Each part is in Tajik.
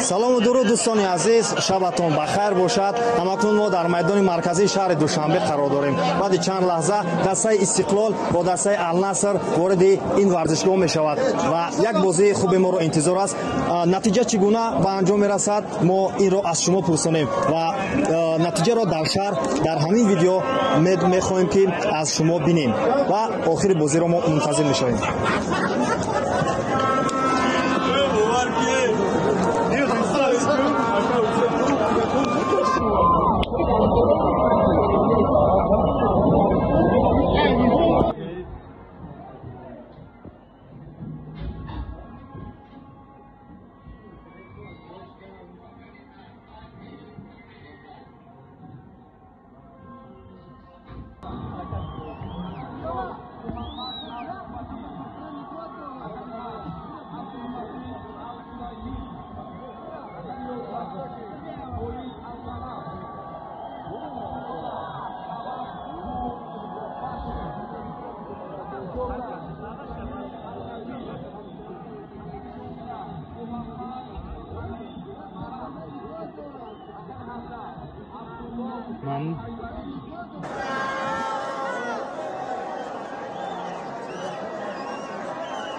Салому дуруд, дӯстони азиз, шабатон ба хайр бошад. Ҳамакнун мо дар майдони марказии шаҳри Душанбе қарор дорем. Баъди чанд лаҳза дастаи Истиқлол бо дастаи Алнаср вориди ин варзишгоҳ мешавад ва як бозии хуби моро интизор аст. Натиҷа чӣ гуна ба анҷом мерасад, мо инро аз шумо пурсонем ва натиҷаро дар шаҳр дар ҳамин видео мехоҳем, ки аз шумо бинем ва охири бозиро мо мунтазир мешавем.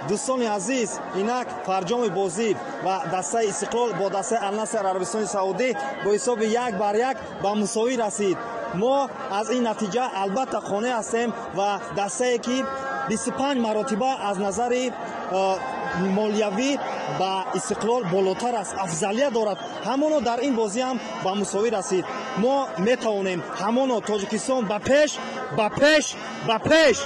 Дӯстони азиз, инак фарҷоми бозӣ ва дастаи Истиқлол бо дастаи Алнаср Арабистони Саудӣ бо ҳисоби 1-1 ба мусовӣ расид. Мо аз ин натиҷа албатта қонеъ ҳастем ва дастае, ки 25 маротиба аз назари молиявӣ ба Истиқлол болотар аст, афзалият дорад, ҳамоно дар ин бозӣ ҳам ба мусовӣ расид. Мо метавонем, ҳамоно Тоҷикистон ба пеш, ба пеш, ба пеш.